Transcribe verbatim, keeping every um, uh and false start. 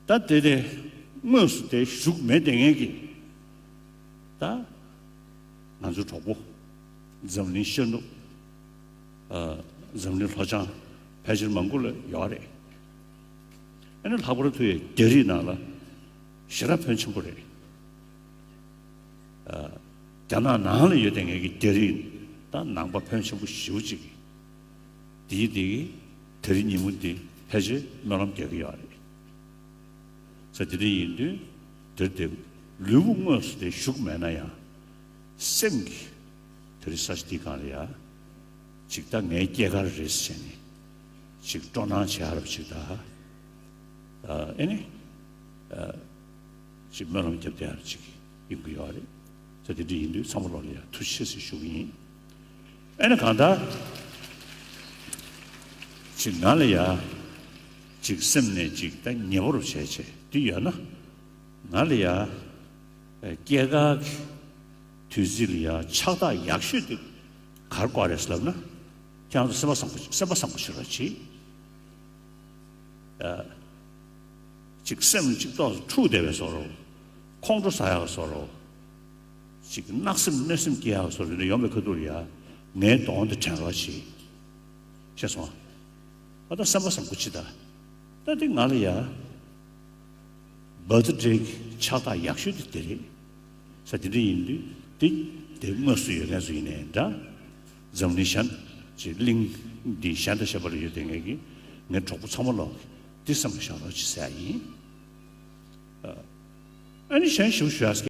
ད་དེ་དེ་དངོས་སུ་དེ་བཞུགས་མེད་དེ་ངེས་ཀྱི། ད་ང་ཚོའི་གྲོགས་པོ་འཛམ་གླིང་ཤར་ནུབ། ཨ། འཛམ་གླིང་ལྷོ་བྱང་ཕལ་ཆེར་མང་པོ་ལ་ཡོད་རེད། ཨ་ནི་ལྷག་པར་དུ་ཡ་རྒྱ་རིགས་ནང་ལ་ཞེ་དྲག་ཕོན་ཆེན་པོ་རེད། ཨ། རྒྱ་ནག་ནང་ལ་ཡོད་དེ་ངེས་ཀྱི་རྒྱ་རིགས་ད་ནང་པ་ཕོན་ཆེན་པོ་ཞེ་པོ་ཅིག་གིས། དེའི་དེ་གི་དེ་རིང་ཉིན་མོ་འདི་ཕལ་ཆེར་སྨོན་ལམ་རྒྱག་གི་ཡོད་རེད། ས་དེ་འདྲ་ཡིན་དུས་དེར་དེ་ལུས་པོ་དངོས་སུ་དེ་བཞུགས་མེད་ན་ཡང་སེམས་ཀྱི་དེ་རིང་ས་ཆ་འདི་སྒང་ལ་ཡ་ཅིག་ད་ངའི་སྐྱེས་སྐར་རེད་ཟེར་ནས་ཅིག་སྤྲོ་སྣང་བྱེད་ཡ་རབས་ཅིག་ད། ཨ་ཨེ་ནི། ཨ། ཅིག་སྨོན་ལམ་རྒྱབ་བསྡད་ཡ་ཅིག་ཡོང་གི་ཡོད་རེད། ས་དེ་འདྲ་ཡིན་དུས་ཚང་མ་ལོག་ལ་ཡ་ཐུགས་རྗེ་ཆེ་ཟེར་ཞུ་གི་ཡིན། ཨེ་ནི་གང་ལྟར་ཅིག་ང་ལ་ཡ་ཅིག་སེམས་ནས་ཅིག་ད་ཉེ་པོར་བྱས་བྱས་འདི་ཡོད་ན། ང་ལ་ཡ་སྐྱེས་སྐར་གྱི་དུས་ཚིགས་ལ་ཡ་ཕྱག་རྟགས་ཡག་ཤོས་དེ་ག་རེ་དགོས་རེད་ལབ་ན། ཁྱེད་རང་ཚོ་སེམས་པ་བཟང་པོ་སེམས་པ་བཟང་པོ་བྱེད་རོགས་གྱིས། ཨ། ཅིག་སེམས་ཅིག་ཏོག་ཙམ་འཁྲུག་བསྡད་པའི་བཟོ་འདྲ། ཁོང་ཁྲོ་ཟ་ཡག་བཟོ་འདྲ། ཅིག་གནག་སེམས་གནོད་སེམས་སྐྱེ་ཡག་བཟོ་འདྲ་ཡོང་བའི་ཁ་ཐུག་ལ་ཡ་ངའི་གདོང་དེ་དྲན་རོགས་གྱིས། ཤེས་སོང་། ཨ། ད་སེམས་པ་བཟང་པོ་བྱེད་ད། ད་དེ་ང་ལ་ཡ་བར་ཐི་ཌེ་གི་ཕྱག་རྟགས་ཡག་ཤོས་དེ་དེ་རེད། ས་དེ་འདྲ་ཡིན་དུས་དེ་དེ་དངོས་སུ་ཡོད་མཁན་ཚོ་ཡིན་ནའི་འདྲ། འཛམ་གླིང་གཞན་ཅིག་གླིང་འདི་གཞན་དང་གཞན་པ་ལ་ཡོད་དེ་ངེས་ཀྱི་ངའི་གྲོགས་པོ་ཚང་མ་ལོག་འདི་བསམ་བློ་བཞག་རོགས་གྱིས་ཟེར་ཡ་ཡིན། ཨ་ནི་གཞན་ཞུ་ཞུ་ཡ་ཟེར།